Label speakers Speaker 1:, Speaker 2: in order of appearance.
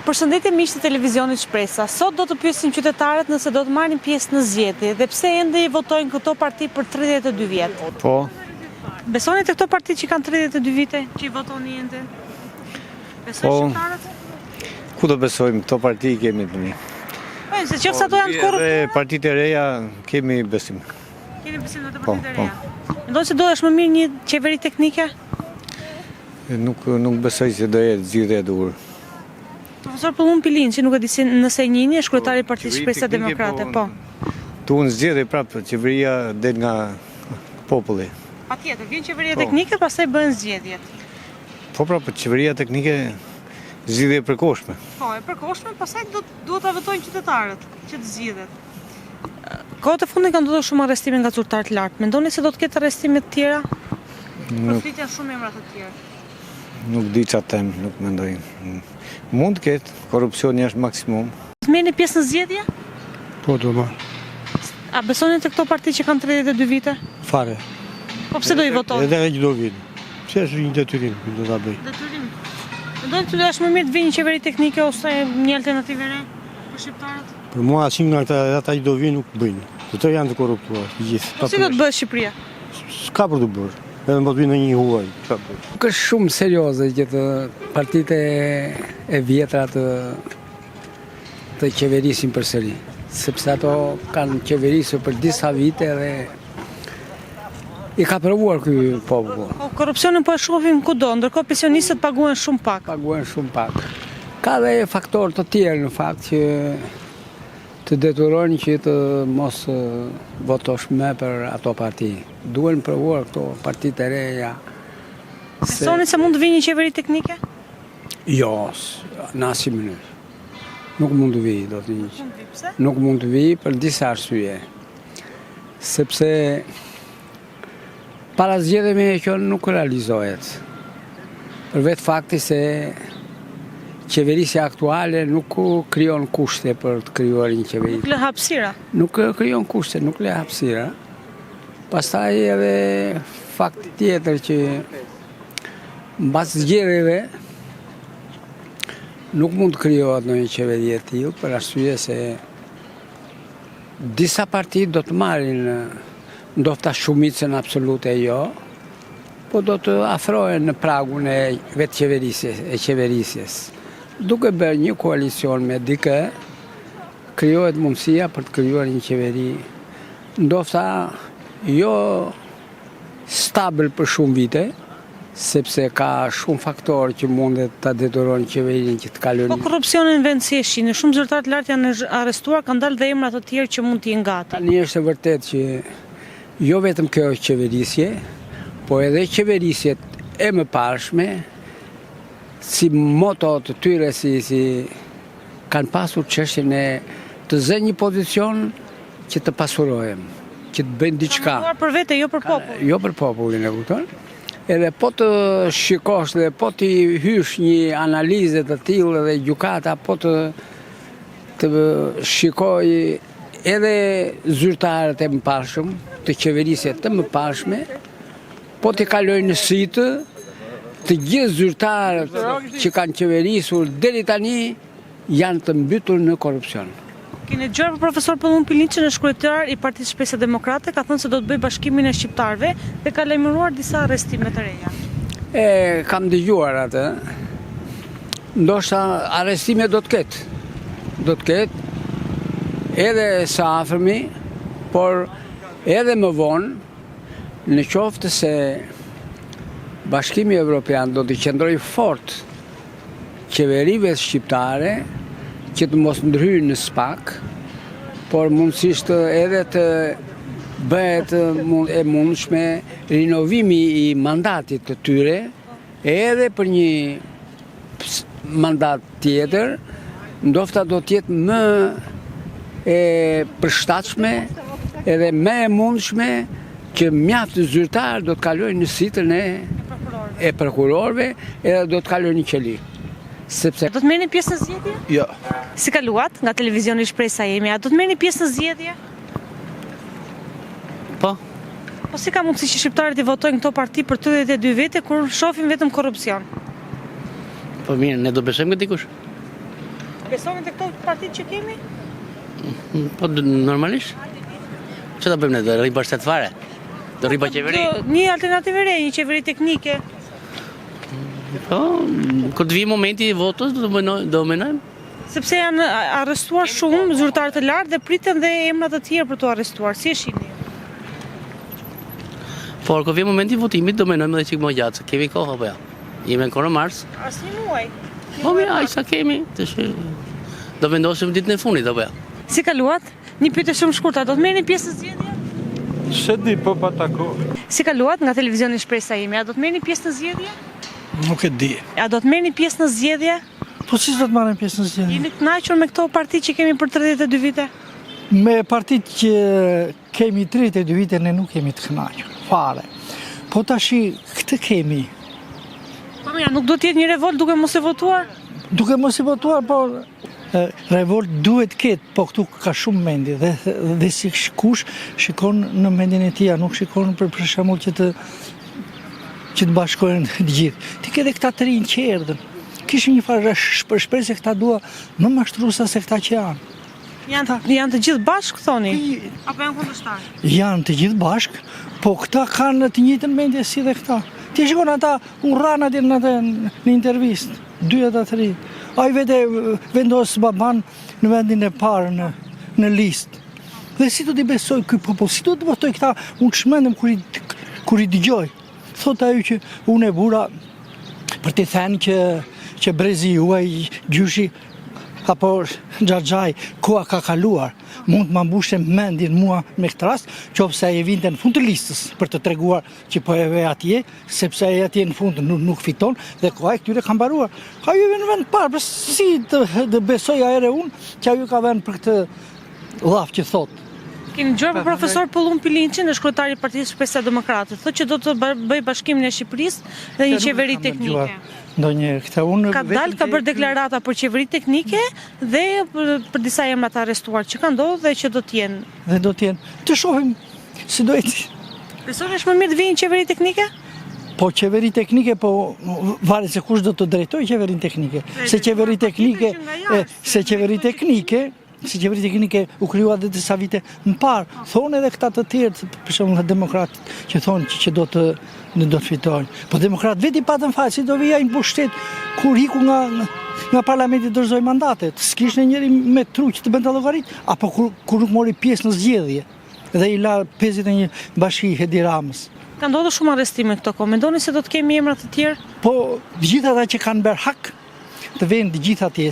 Speaker 1: Përshëndetje miq të televizionit Shpresa. Sot do të pyesim qytetarët nëse do të marrin pjesë në zgjedhje dhe pse ende i votojnë këto parti për 32 vjet.
Speaker 2: Po.
Speaker 1: Besoni te këto parti që kanë 32 vite, që i votoni ende? Besojnë
Speaker 2: Po.
Speaker 1: shqiptarët?
Speaker 2: Ku do besojmë, këto parti i kemi tani.
Speaker 1: Po, se qoftë se ato janë të korruptuara.
Speaker 2: Edhe partitë e reja kemi besim.
Speaker 1: Keni besim në të
Speaker 2: Po,
Speaker 1: partitë e reja. Mendoni se do është më mirë një qeveri teknike?
Speaker 2: Nuk nuk besoj se do jetë zgjidhja e duhur.
Speaker 1: Profesor Pëllumb Pilinçi, nuk e di si nëse e njihni, është kryetari i Partisë
Speaker 2: Qeveri
Speaker 1: Shpresa
Speaker 2: teknike,
Speaker 1: Demokrate, po.
Speaker 2: Duhen zgjedhje prapë, qeveria del nga populli.
Speaker 1: Patjetër, vjen qeveria
Speaker 2: Po.
Speaker 1: teknike, pastaj bëhen zgjedhjet.
Speaker 2: Po pra, po qeveria teknike zgjidhje e përkohshme.
Speaker 1: Po, e përkohshme, pastaj do duhet ta votojnë qytetarët që të zgjidhet. Kohët e fundit kanë ndodhur shumë arrestime nga zyrtarë të lartë. Mendoni se do të ketë arrestime të tjera?
Speaker 2: Nuk
Speaker 1: Përfliten shumë emra të tjerë.
Speaker 2: nuk di çfarë them, nuk mendoj. Mund të ketë, korrupsioni është maksimum.
Speaker 1: Do të merrni pjesë në zgjedhje?
Speaker 3: Po, do marr.
Speaker 1: A besoni te këto parti që kanë 32 vite?
Speaker 3: Fare.
Speaker 1: Po pse do i votoni?
Speaker 3: Edhe që do vinë. Pse është një detyrim që do ta bëj?
Speaker 1: Detyrim. Mendoni se do është më mirë të vijë një qeveri teknike ose një alternativë e re për shqiptarët?
Speaker 3: Për mua asnjë nga këta edhe ata që do vinë nuk bëjnë. Të tërë janë të korruptuar, të gjithë.
Speaker 1: Po si do të bëhet Shqipëria?
Speaker 3: S'ka për të bërë. Edhe mos vinë një huaj. Çfarë bëj?
Speaker 4: Nuk është shumë serioze që të partitë e vjetra të të qeverisin përsëri, sepse ato kanë qeverisur për disa vite dhe i ka provuar ky popull.
Speaker 1: Po korrupsionin po e shohim kudo, ndërkohë pensionistët paguhen shumë pak.
Speaker 4: Paguhen shumë pak. Ka dhe faktorë të tjerë në fakt që të detyrojnë që të mos votosh më për ato parti. Duhen provuar këto partitë e reja. Se...
Speaker 1: Besoni se mund të vijë një qeveri teknike?
Speaker 4: Jo, në asnjë mënyrë. Nuk mund të vijë, do të një.
Speaker 1: Mund të vijë, pse?
Speaker 4: Nuk mund të vijë për disa arsye. Sepse para zgjedhjeve kjo nuk realizohet. Për vetë fakti se qeverisja aktuale nuk krijon kushte për të krijuar një qeveri.
Speaker 1: Nuk lë hapësira.
Speaker 4: Nuk krijon kushte, nuk lë hapësira. Pastaj edhe fakti tjetër që mbas zgjedhjeve nuk mund të krijohet ndonjë qeveri e tillë për arsye se disa parti do të marrin ndofta shumicën absolute jo, po do të afrohen në pragun e vetë qeverisjes, e qeverisjes. Duke bërë një koalicion me dikë, krijohet mundësia për të krijuar një qeveri ndofta jo stabil për shumë vite, sepse ka shumë faktorë që mundet ta detyrojnë qeverinë që të kalojnë.
Speaker 1: Po korrupsionin në vend si e shihni, shumë zyrtarë të lartë janë arrestuar, kanë dalë dhe emra të tjerë që mund të jenë gati.
Speaker 4: Tani është e vërtetë që jo vetëm kjo qeverisje, po edhe qeverisjet e mëparshme, si moto të tyre si, si kanë pasur çështjen e të zë një pozicion që të pasurohem, që të bëjnë diçka.
Speaker 1: Kanë menduar për vete, jo për popullin.
Speaker 4: Jo për popullin, e kupton? Edhe po të shikosh dhe po t'i hysh një analize të tillë dhe gjykata po të të shikoj edhe zyrtarët e mëparshëm, të qeverisje të mëparshme, po t'i kalojnë në sitë, të gjithë zyrtarët që kanë qeverisur deri tani janë të mbytur në korrupsion.
Speaker 1: Keni dëgjuar për profesor Pëllumb Pilinçin, është kryetar i Partisë Shpresa Demokrate, ka thënë se do të bëjë bashkimin e shqiptarëve dhe ka lajmëruar disa arrestime të reja.
Speaker 4: E kam dëgjuar atë. Ndoshta arrestime do të ketë. Do të ketë edhe së afërmi, por edhe më vonë, në qoftë se Bashkimi Evropian do të qëndrojë fort qeverive shqiptare që të mos ndërhyjnë në SPAK, por mundësisht edhe të bëhet e mundshme rinovimi i mandatit të tyre edhe për një mandat tjetër, ndofta do të jetë më e përshtatshme edhe më e mundshme që mjaft zyrtarë do të kalojnë në sitën e e prokurorëve edhe do të kalojnë në qeli. Sepse
Speaker 1: Do të merrni pjesë në zgjedhje?
Speaker 5: Jo.
Speaker 1: Si kaluat nga televizioni Shpresa jemi, a do të merrni pjesë në zgjedhje?
Speaker 5: Po.
Speaker 1: Po si ka mundësi që shqiptarët i votojnë këto parti për 32 vite kur shohim vetëm korrupsion?
Speaker 5: Po mirë, ne do besojmë këtë dikush.
Speaker 1: Besoni te këto partitë që kemi?
Speaker 5: Po normalisht. Ç'do ta bëjmë ne, do rrimë pa shtet fare? Do rrimë pa qeveri?
Speaker 1: Një alternativë e re, një qeveri teknike.
Speaker 5: Po, kur të vijë momenti i votës, do të menojmë, do menojmë.
Speaker 1: Sepse janë arrestuar shumë zyrtarë të lartë dhe priten dhe emra të tjerë për t'u arrestuar. Si e shihni?
Speaker 5: Por kur vjen momenti i votimit do menojmë edhe çik më gjatë, se kemi kohë apo jo. Jemi ankora në mars.
Speaker 1: As një muaj.
Speaker 5: Po mirë, aq sa kemi, tash do vendosim ditën e fundit apo jo.
Speaker 1: Si kaluat? Një pyetje shumë shkurt, a do të merrni pjesë në zgjedhje?
Speaker 6: S'e di, po pa tako.
Speaker 1: Si kaluat nga televizioni Shpresa Ime, a do të merrni pjesë në zgjedhje?
Speaker 7: Nuk e di.
Speaker 1: A do të merrni pjesë në zgjedhje?
Speaker 7: Po si s'do të marrim pjesë në zgjedhje?
Speaker 1: Jeni kënaqur me këto parti që kemi për 32 vite?
Speaker 7: Me partitë që Kemi 32 vite ne nuk jemi të kënaqur, fare. Po tashi këtë kemi.
Speaker 1: Po mirë, nuk do të jetë një revoltë duke mos e votuar?
Speaker 7: Duke mos i votuar, po revoltë duhet ketë, po këtu ka shumë mendje dhe dhe si kush shikon në mendjen e tij, nuk shikon për për shembull që të që të bashkohen të gjithë. Ti ke dhe këta të rinj që erdhën. Kishin një farë shprese këta dua më mashtruesa se këta që janë.
Speaker 1: Janë janë të gjithë bashkë thoni? Apo janë kundërshtarë?
Speaker 7: Janë të gjithë bashkë, po këta kanë të njëjtën mendje si dhe këta. Ti shikon ata u rranë atje në atë në intervistë, dy ata të rinj. Ai vete vendos baban në vendin e parë në në listë. Dhe si do t'i besoj ky popull, si do të votoj këta, unë çmendem kur i kur i dëgjoj. Thotë ajo që unë e vura për t'i thënë që që brezi juaj gjyshi apo xhaxhai koha ka kaluar mund të ma mbushte mendjen mua me këtë rast qoftë se ai e vinte në fund të listës për të treguar që po e ve atje sepse ai atje në fund nuk, nuk fiton dhe koha e këtyre ka mbaruar ajo e vë në vend të parë për si të, të besoj ahere unë që ajo ka vënë për këtë llaf që
Speaker 1: thotë. Keni dëgjuar për profesor Pëllumb Pilinçin, është kryetari i Partisë Shpresa Demokrate. Thotë që do të bëjë bashkimin e Shqipërisë dhe një qeveri teknike.
Speaker 7: Ndonjëherë këtë unë
Speaker 1: ka dalë ka bërë deklarata për qeveri teknike dhe për disa emra të arrestuar që kanë ndodhur dhe që do të jenë.
Speaker 7: Dhe do të jenë. Të shohim si do ecë.
Speaker 1: Besoni është më mirë të vijë një qeveri teknike?
Speaker 7: Po qeveri teknike, po varet se kush do të drejtojë qeverinë teknike. Se qeveri teknike, se qeveri teknike, Se qeveri teknike u krijua dhe disa vite më parë. Thonë edhe këta të tjerë, për shembull demokratët, që thonë që, që do të në do të fitojnë. Po demokratët vetë i patën faj, si do vijë ai në pushtet kur iku nga nga parlamenti dorëzoi mandatet. S'kishte njeri me tru që të bënte llogaritë, apo kur, kur nuk mori pjesë në zgjedhje dhe i la 51 bashki Edi Ramës.
Speaker 1: Ka ndodhur shumë arrestime këto kohë. Mendoni se do të kemi emra të tjerë?
Speaker 7: Po, të gjithë ata që kanë bërë hak, të venë të gjithë atje.